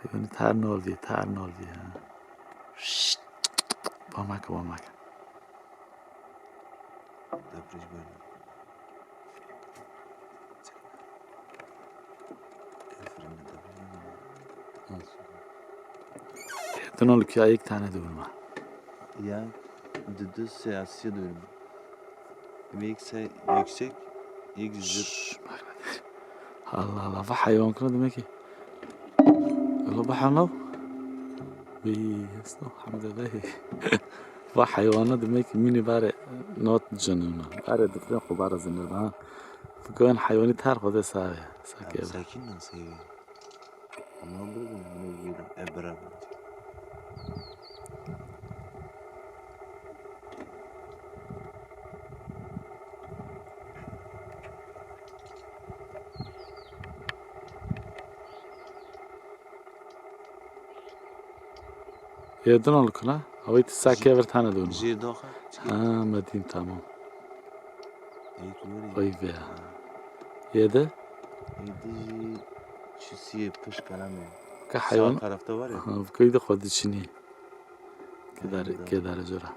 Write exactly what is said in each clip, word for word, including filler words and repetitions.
Heywanî ter nolvî, ter nolvî, ha. Şşt! Ba meke, ba meke. Debrîj buyurun. Tuna li kuya yek tane dibin me. Ya, di du siyasiye dibin. Yek se yüksek, yek jir. Şşş, bak, bak. Allah Allah, va heywan kira demek ki. Allah, va heywan. Bi, esto, hamde be. Va heywana demek ki mini bare not canına. Bare dikren xo bare zinir ha. Fikir heywanî ter xo de sare. Sake. Sakin nasıl? Ama burada ne bileyim, e, beraber. Yedin al kula. Awit sake ver tane dön. Jir doxa. Ha, Medin, tamam. Eğit veri. Vay be. Yedi. Yedi jî çisiye piş kalamê. Ka hayvan. Sağ tarafta var ya. Ha, bu köyde xwe diçinî. Kedar, kedar jora.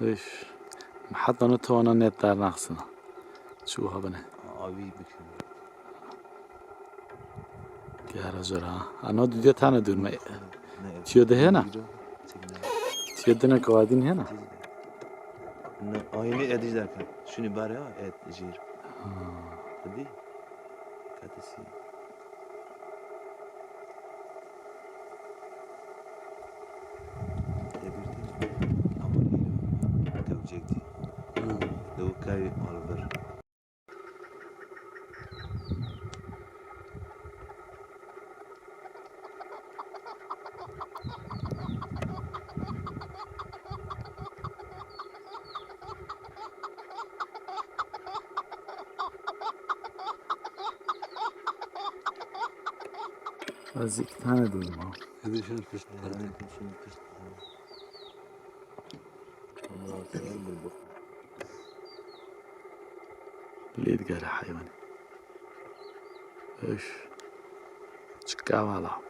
Üf. Hatta ne tavana net dar naxsına. Çu habene. Abi bakayım. Kedar jora. Ana düdüye tane dönme. Tiyo de hena. Tiyo de ne kavadin hena. Ne, aynı ediş derken. Şunu bari ha, et, jir. Ha. Hadi. Katesi. Tebirdi. Ama iyi. Tevcekti. Hı. Dev kay malver. Ez iki tane duydum ha. Hadi şunu pişt. Hadi şunu pişt. Lê digere heywanî. Öş. Çika vala.